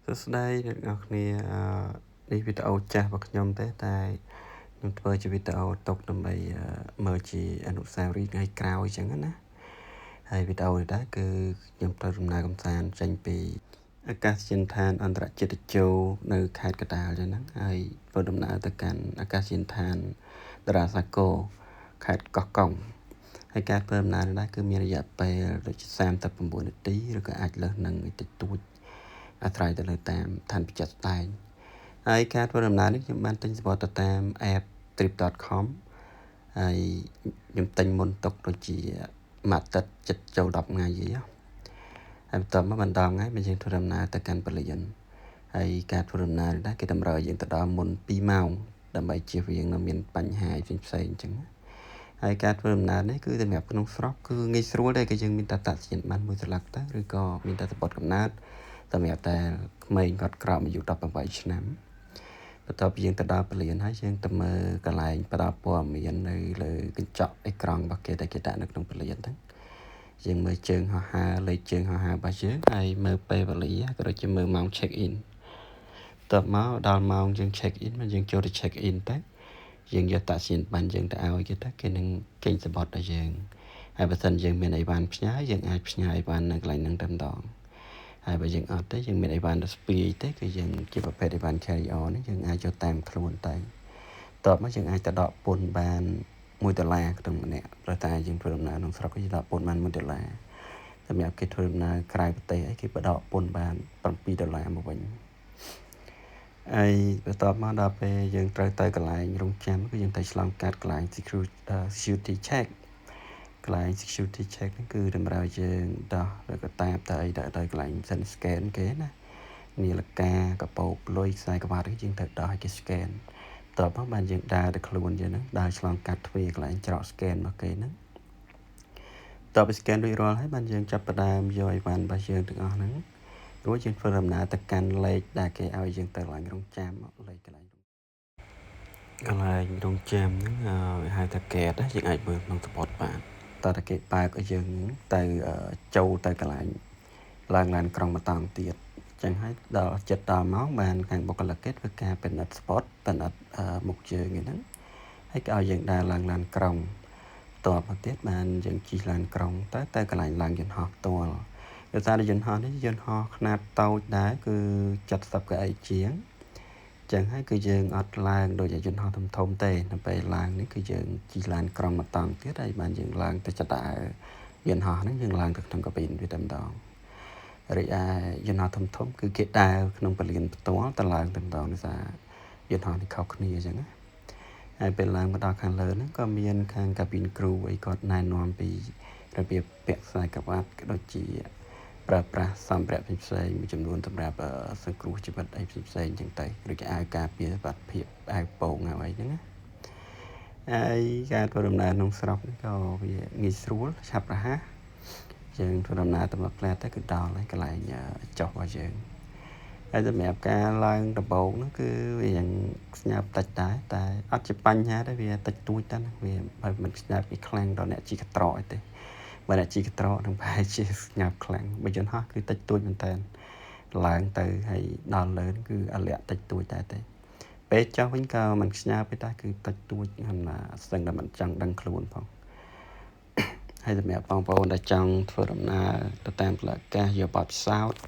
សួស្តីអ្នកទាំងអស់គ្នានេះវីដេអូចាស់របស់ខ្ញុំទេតែខ្ញុំធ្វើជាវីដេអូទុកដើម្បីមើលជាអនុស្សាវរីយ៍ថ្ងៃក្រោយអញ្ចឹងណាហើយវីដេអូនេះដែរគឺខ្ញុំទៅដំណើរកម្សាន្តចេញពីអាកាសយានដ្ឋានអន្តរជាតិតេជោនៅខេត្តកណ្ដាលអញ្ចឹងហ្នឹងហើយធ្វើដំណើរទៅកាន់អាកាសយានដ្ឋានតារាសាគរខេត្តកោះកុងហើយការធ្វើដំណើរនេះដែរគឺមានរយៈពេលដូចជា39នាទីឬក៏អាចលើសនឹងតិចតួចអាស្រ័យទៅលើតាមឋានពិចារស្ដែងហើយការធ្វើដំណើរនេះខ្ញុំបានទិញសំបុត្រទៅតាម app trip.com ហើយខ្ញុំទិញមុនទុកដូចជាមួយអាទិត្យចិត្តចូល10ថ្ងៃអីហើយបន្ទាប់មកបន្តថ្ងៃមកយើងធ្វើដំណើរទៅកាន់ព្រលានហើយការធ្វើដំណើរនេះដែរគេតម្រូវឲ្យយើងទៅដល់មុន2ម៉ោងដើម្បីជៀសវាងនៅមានបញ្ហាផ្សេងផ្សេងអញ្ចឹងហើយការធ្វើដំណើរនេះគឺសម្រាប់ក្នុងស្រុកគឺងាយស្រួលដែរគឺយើងមានតែតាក់សញ្ញាបត្រមួយស្លឹកទៅឬក៏មានតែសំបុត្រកំណើតសម្រាប់តែក្មេងគាត់ក្រោមអាយុ18ឆ្នាំបន្ទាប់ពីយើងទៅដល់ព្រលានហើយយើងទៅមើលកន្លែងផ្ដល់ព័ត៌មាននៅលើកញ្ចក់អេក្រង់របស់គេដែលគេដាក់នៅក្នុងព្រលានហ្នឹងយើងមើលជើងហោះហើរលេខជើងហោះហើររបស់យើងហើយមើលពេលវេលាក៏ដូចជាមើលម៉ោង check in បន្ទាប់មកដល់ម៉ោងយើង check in មកយើងចូលទៅ check in ទៅយើងយកតាក់សញ្ញាបត្រយើងទៅឲ្យគេទៅគេនឹងចេញសំបុត្រឲ្យយើងហើយបើសិនយើងមានអីវ៉ាន់ផ្ញើយើងអាចផ្ញើអីវ៉ាន់នៅកន្លែងហ្នឹងតែម្ដងហើយបើយើងអត់ទេយើងមានអីវ៉ាន់ទៅស្ពាយទេគឺយើងជាប្រភេទអីវ៉ាន់ carry on នេះយើងអាចយកតាមខ្លួនទៅតបមកយើងអាចទៅដកពន្ធបាន1ដុល្លារក្នុងម្នាក់ព្រោះតែយើងធ្វើដំណើរក្នុងស្រុកគឺដកពន្ធបាន1ដុល្លារសម្រាប់គេធ្វើដំណើរក្រៅប្រទេសអីគេបដកពន្ធបាន7ដុល្លារមកវិញហើយបន្ទាប់មកដល់ពេលយើងត្រូវទៅកន្លែងរងចាំគឺយើងត្រូវឆ្លងកាត់កន្លែង security check កន្លែង security check ហ្នឹងគឺតម្រូវយើងដោះឬក៏តាបទៅអីទៅទៅកន្លែងម៉ាស៊ីន scan គេណានាឡិកាកាបូបលុយខ្សែក្រវ៉ាត់នេះយើងត្រូវដោះឲ្យគេ scan បន្ទាប់មកបានយើងដើរទៅខ្លួនយើងហ្នឹងដើរឆ្លងកាត់ទ្វារកន្លែងច្រក scan របស់គេហ្នឹងតទៅ scan រួចរាល់ហើយបានយើងចាប់ផ្ដើមយកអីវ៉ាន់របស់យើងទាំងអស់ហ្នឹងរួចយើងធ្វើដំណើរទៅកាន់លេខដែលគេឲ្យយើងទៅកន្លែងរងចាំលេខកន្លែងរងចាំហ្នឹងគេហៅថា gate យើងអាចមើលក្នុងសំបុត្របានតើតែគេបើកឲ្យយើងទៅចូលទៅកន្លែងឡើងឡានក្រុងម្តងទៀតចឹងហើយដល់ចិត្តដល់ម៉ោងបានខាងបុគ្គលិកគេធ្វើការពិនិត្យ spot ពិនិត្យមុខជើងហ្នឹងហើយគេឲ្យយើងដើរឡើងឡានក្រុងតបមកទៀតបានយើងជិះឡានក្រុងទៅទៅកន្លែងឡើងយន្តហោះផ្ទាល់ដោយសារតែយន្តហោះនេះយន្តហោះខ្នាតតូចដែរគឺ70កៅអីជាងចឹងហើយគឺយើងអត់ឡើងដូចយន្តហោះធំធំទេនៅពេលឡើងនេះគឺយើងជិះឡានក្រុងមួយតង់ទៀតហើយបានយើងឡើងទៅចដើយន្តហោះហ្នឹងយើងឡើងទៅក្នុងកាប៊ីនវាតែម្ដងរីឯយន្តហោះធំធំគឺគេដើរក្នុងពលានផ្ទាល់ទៅឡើងតែម្ដងដោយសារយន្តហោះនេះខុសគ្នាអញ្ចឹងណាហើយពេលឡើងមកដល់ខាងលើហ្នឹងក៏មានខាង cabin crew អីគាត់ណែនាំពីរបៀបពាក់ខ្សែក្រវ៉ាត់ក៏ដូចជាប្រើប្រាស់សម្ភារៈផ្សេងៗមួយចំនួនសម្រាប់សង្គ្រោះជីវិតអីផ្សេងៗអញ្ចឹងទៅឬក៏អាវការពារសុវត្ថិភាពអាវពោងអាវអីហ្នឹងណាហើយការធ្វើដំណើរក្នុងស្រុកនេះក៏វាងាយស្រួលឆាប់រហ័សយើងធ្វើដំណើរទៅមកផ្លែទៅគឺដល់ហើយកន្លែងចុះរបស់យើងហើយសម្រាប់ការឡើងដំបូងហ្នឹងគឺវាយ៉ាងស្ញាប់តិចដែរតែអត់ជាបញ្ហាទេវាតិចតួចតែវាបើមិនស្ញាប់ពីខ្លាំងដល់អ្នកជិះកត្រកអីទេបើអ្នកជិះកត្រកនឹងប្រហែលជាស្ញាប់ខ្លាំងបើយន្តហោះគឺតិចតួចមែនតើឡើងទៅហើយដល់លើគឺអលាក់តិចតួចដែរទេពេលចុះវិញក៏មិនស្ញាប់ទេតែគឺតិចតួចហ្នឹងស្ទឹងតែមិនចង់ដឹងខ្លួនផងហើយសម្រាប់បងប្អូនដែលចង់ធ្វើដំណើរទៅតាមផ្លូវអាកាសយកបទពិសោធន៍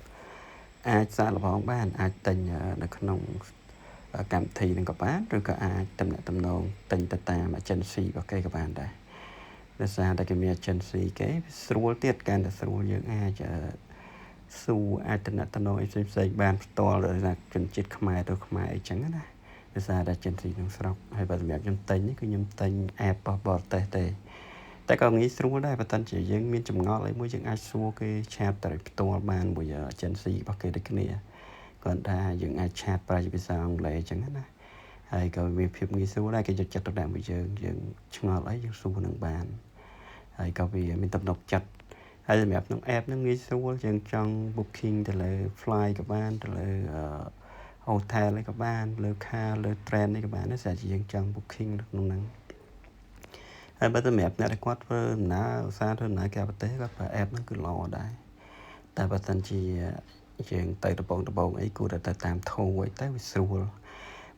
អាចសាកល្បងបានអាចទិញនៅក្នុងកម្មវិធីនឹងក៏បានឬក៏អាចតំណាក់តំណងទិញទៅតាម agency របស់គេក៏បានដែរដោយសារតែគេមាន agency គេស្រួលទៀតកាន់តែស្រួលយើងអាចសួរអាចតំណាក់តំណងអីផ្សេងផ្សេងបានផ្ទាល់ដោយសារជនជាតិខ្មែរទៅខ្មែរអីចឹងណាដោយសារតែ agency ក្នុងស្រុកហើយបើសម្រាប់ខ្ញុំទិញនេះគឺខ្ញុំទិញ app របស់បរទេសទេតែក៏ងាយស្រួលដែរបើតាន់ជាយើងមានចម្ងល់អីមួយយើងអាចសួរគេ chat ទៅផ្ទាល់បានមួយ agency របស់គេដូចគ្នាគាត់ថាយើងអាច chat ប្រើជាភាសាអង់គ្លេសអញ្ចឹងណាហើយក៏មានភាពងាយស្រួលដែរគេយកចិត្តទុកដាក់មួយយើងយើងឆ្ងល់អីយើងសួរនឹងបានហើយក៏វាមានទំនុកចិត្តហើយសម្រាប់ក្នុង app ហ្នឹងងាយស្រួលយើងចង់ booking ទៅលើ flight ក៏បានទៅលើ hotel អីក៏បានលើ car លើ train អីក៏បានដែរស្រាប់ជាយើងចង់ booking នៅក្នុងហ្នឹងហើយបើសម្រាប់អ្នកដែលគាត់ធ្វើដំណើរឧស្សាហ៍ធ្វើដំណើរក្រៅប្រទេសគាត់ប្រើ app ហ្នឹងគឺល្អដែរតែបើសិនជា យើងទៅដបងដបងអីគួរតែទៅតាមធូរអីទៅវាស្រួល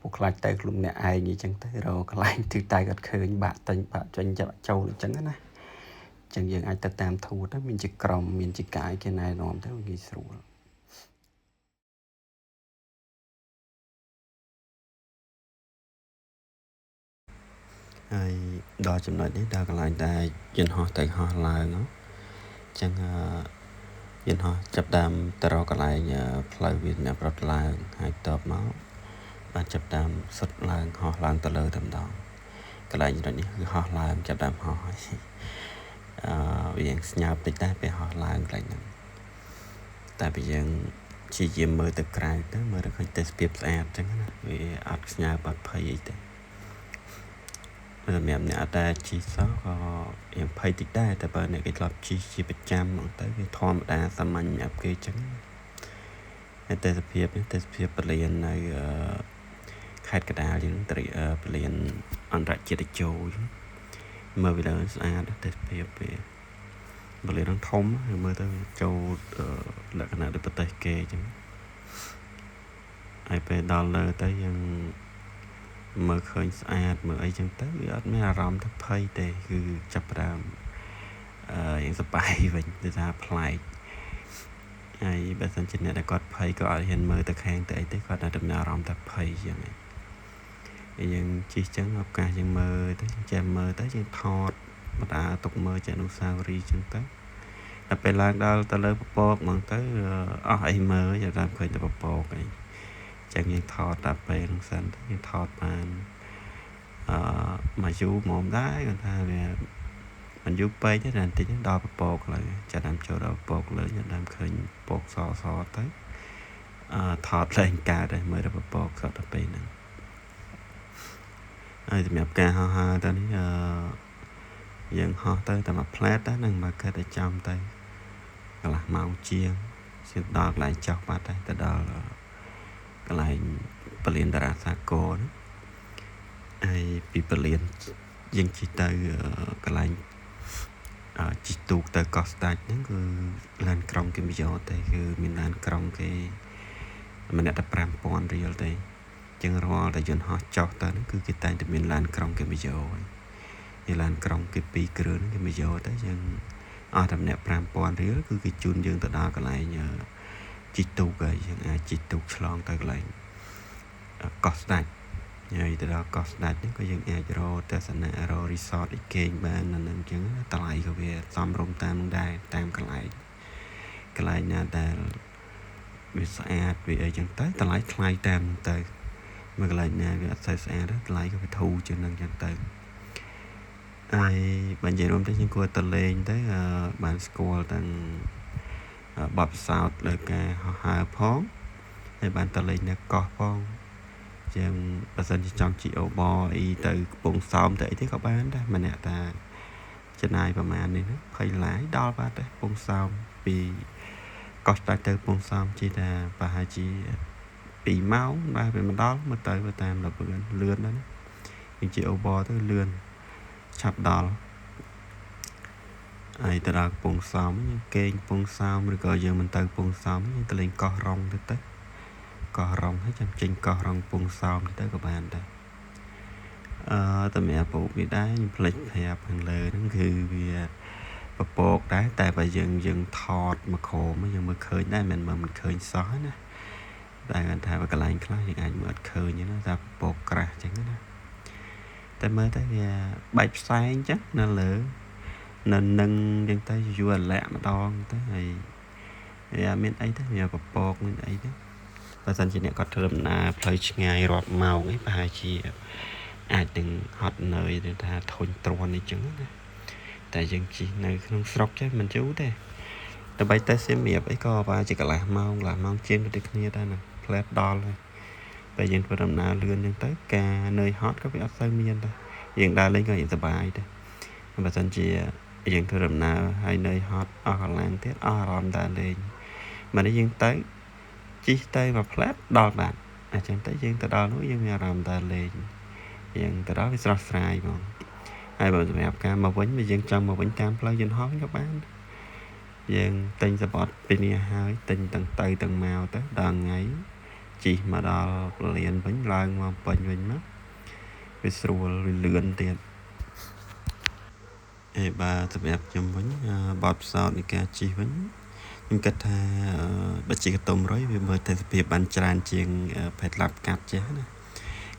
ពួកខ្លាចទៅខ្លួនអ្នកឯងអីចឹងទៅរកកន្លែងទិសដៅអត់ឃើញបាក់ទិញបាក់ចេញចាប់ចូលអញ្ចឹងណាចឹងយើងអាចទៅតាមធូរទៅមានជាក្រុមមានជាកាយគេណែនាំទៅវាងាយស្រួលហើយដល់ចំណុចនេះដល់កន្លែងដែលយន្តហោះទៅហោះឡើងអញ្ចឹងយន្តហោះចាប់ដើមទៅរកកន្លែងផ្លូវវាអ្នកប្រត់ឡើងហើយតបមកបានចាប់ដើមសុទ្ធឡើងហោះឡើងទៅលើតែម្ដងកន្លែងចំណុចនេះគឺហោះឡើងចាប់ដើមហោះហើយវាយ៉ាងស្ញើបតិចដែរពេលហោះឡើងកន្លែងហ្នឹងតែពេលយើងព្យាយាមមើលទៅក្រៅទៅមើលទៅឃើញទេសភាពស្អាតអញ្ចឹងណាវាអត់ស្ញើបអត់ភ័យអីទេសម្រាប់អ្នកអត់ដែលជិះសោះក៏យ៉ាងភ័យតិចដែរតែបើអ្នកគេធ្លាប់ជិះជាប្រចាំហ្មងទៅវាធម្មតាសាមញ្ញសម្រាប់គេអញ្ចឹងហើយទេសភាពនេះទេសភាពពលាននៅខេត្តកណ្ដាលយើងពលានអន្តរជាតិតេជោអញ្ចឹងមើលវាឡើងស្អាតទេសភាពវាពលានហ្នឹងធំហើយមើលទៅចូលលក្ខណៈដូចប្រទេសគេអញ្ចឹងហើយពេលដល់លើទៅយើងមើលឃើញស្អាតមើលអីចឹងទៅវាអត់មានអារម្មណ៍ថាភ័យទេគឺចាប់ផ្ដើមយ៉ាងសប្បាយវិញគឺថាប្លែកហើយបើសិនជាអ្នកដែលគាត់ភ័យក៏អត់ហ៊ានមើលទៅខាងទៅអីទេគាត់នៅតែមានអារម្មណ៍ថាភ័យចឹងហើយយើងជិះចឹងឱកាសយើងមើលទៅយើងចេះមើលទៅយើងថតបដាទុកមើលជាអនុស្សាវរីយ៍ចឹងទៅដល់ពេលឡើងដល់ទៅលើពពកហ្មងទៅអស់អីមើលចាំតាមឃើញតែពពកអីចឹងយើងថតតែពេលហ្នឹងសិនទៅយើងថតបានមកយូរហ្មងដែរគាត់ថាវាមិនយូរពេកទេតែបន្តិចដល់ពពកឡើយចាំតាមចូលដល់ពពកលើចាំតាមឃើញពពកសសទៅថតលែងកើតហើយមើលដល់ពពកសតទៅពេលហ្នឹងហើយសម្រាប់ការហោះហើរទៅនេះយើងហោះទៅតែមួយផ្លែតហ្នឹងបើគិតឲ្យចំទៅកន្លះម៉ោងជាងសៀដល់កន្លែងចុះបាត់ហើយទៅដល់កន្លែងពលានតារាសាគរហ្នឹងហើយពីពលានយើងជិះទៅកន្លែងជិះទូកទៅកោះស្ដេចហ្នឹងគឺឡានក្រុងគេមិនយកទេគឺមានឡានក្រុងគេម្នាក់តែ5000រៀលទេចឹងរាល់តែយន្តហោះចុះទៅហ្នឹងគឺគេតែងតែមានឡានក្រុងគេមកយកហើយឡានក្រុងគេ2គ្រឿងហ្នឹងគេមកយកទៅយើងអស់តែម្នាក់5000រៀលគឺគេជូនយើងទៅដល់កន្លែងជិះទូកហើយយើងអាចជិះទូកឆ្លងទៅកន្លែងកោះស្ដេចហើយទៅដល់កោះស្ដេចហ្នឹងក៏យើងអាចរកទស្សនៈរករីសតអីគេងបាននៅនឹងអញ្ចឹងតម្លៃក៏វាសមរម្យតាមនឹងដែរតាមកន្លែងកន្លែងណាដែលវាស្អាតវាអីចឹងទៅតម្លៃថ្លៃតាមទៅមួយកន្លែងណាវាអត់សូវស្អាតតម្លៃក៏វាធូរជាងនឹងចឹងទៅហើយបើនិយាយរួមទៅយើងគួរតែលេងទៅបានស្គាល់ទាំងបទពិសោធន៍លើការហោះហើរផងហើយបានទៅលេងនៅកោះផងជាងបើសិនជាចង់ជិះអូប័រអីទៅកំពង់សោមទៅអីទេក៏បានដែរម្នាក់តាចំណាយប្រហែលនេះណា20ឡាយដល់បាត់ដែរកំពង់សោមពីកោះស្ដេចទៅកំពង់សោមជិះថាប្រហែលជា2ម៉ោងដែរវាមិនដល់មើលទៅតាមលឿនលឿនណាស់យើងជិះអូប័រទៅលឿនឆាប់ដល់ហើយទៅដល់កំពង់សោមយើងគេងកំពង់សោមឬក៏យើងមិនទៅកំពង់សោមយើងទៅលេងកោះរ៉ុងទៅទៅកោះរ៉ុងហើយចាំចេញកោះរ៉ុងកំពង់សោមទៅក៏បានដែរសម្រាប់ពូកនេះដែរខ្ញុំភ្លេចប្រាប់ខាងលើហ្នឹងគឺវាពពកដែរតែបើយើងថតមកក្រោមយើងមើលឃើញដែរមិនមើលមិនឃើញសោះណាតែគាត់ថាបើកន្លែងខ្លះយើងអាចមើលអត់ឃើញណាថាពពកក្រាស់អញ្ចឹងណាតែមើលទៅវាបែកផ្សែងអញ្ចឹងនៅលើនៅនឹងអញ្ចឹងទៅយូរអាលាក់ម្ដងទៅហើយវាមានអីទៅវាពពកមានអីទៅបើសិនជាអ្នកគាត់ធ្វើដំណើរផ្លូវឆ្ងាយរាប់ម៉ោងអីប្រហែលជាអាចនឹងហត់នឿយឬថាធុញទ្រាន់អីចឹងណាតែយើងជិះនៅក្នុងស្រុកចេះមិនយូរទេដើម្បីទៅសៀមរាបអីក៏ប្រហែលជាកន្លះម៉ោងកន្លះម៉ោងជាងទៅគ្នាដែរណាផ្លែតដល់ហើយពេលយើងធ្វើដំណើរលឿនចឹងទៅការនឿយហត់ក៏វាអត់សូវមានដែរយើងដើរលេងក៏យើងសប្បាយដែរបើសិនជាយើងធ្វើដំណើរហើយនឿយហត់អស់កម្លាំងទៀតអស់អារម្មណ៍ដើរលេងមកនេះយើងទៅជិះទៅមួយផ្លែតដល់បាត់អញ្ចឹងទៅយើងទៅដល់នោះយើងមានអារម្មណ៍ដើរលេងយើងទៅដល់វាស្រស់ស្រាយហ្មងហើយបើសម្រាប់ការមកវិញបើយើងចង់មកវិញតាមផ្លូវយន្តហោះក៏បាន យើងទិញសំបុត្រពីនេះហើយទិញទាំងទៅទាំងមកទៅដល់ថ្ងៃជិះមកដល់ពលានវិញឡើងមកពេញវិញមកវាស្រួលវាលឿនទៀត។ អេបាទ សម្រាប់ខ្ញុំវិញ បទពិសោធន៍នៃការជិះវិញ ខ្ញុំគិតថាបើជិះកតុំរុយវាមើលទេសភាពបានច្រើនជាងភេទឡាប់កាត់ចេះណា។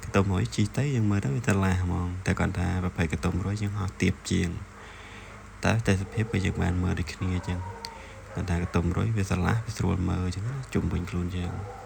កតុំរុយជិះទៅយើងមើលទៅវាទៅឡាស់ហ្មង តែគាត់ថាប្រភេទកតុំរុយយើងហោះទៀបជាង តែទេសភាពក៏យើងបានមើលដូចគ្នាអញ្ចឹង គាត់ថាកតុំរុយវាស្រឡះ វាស្រួលមើលអញ្ចឹងជុំវិញខ្លួនយើង។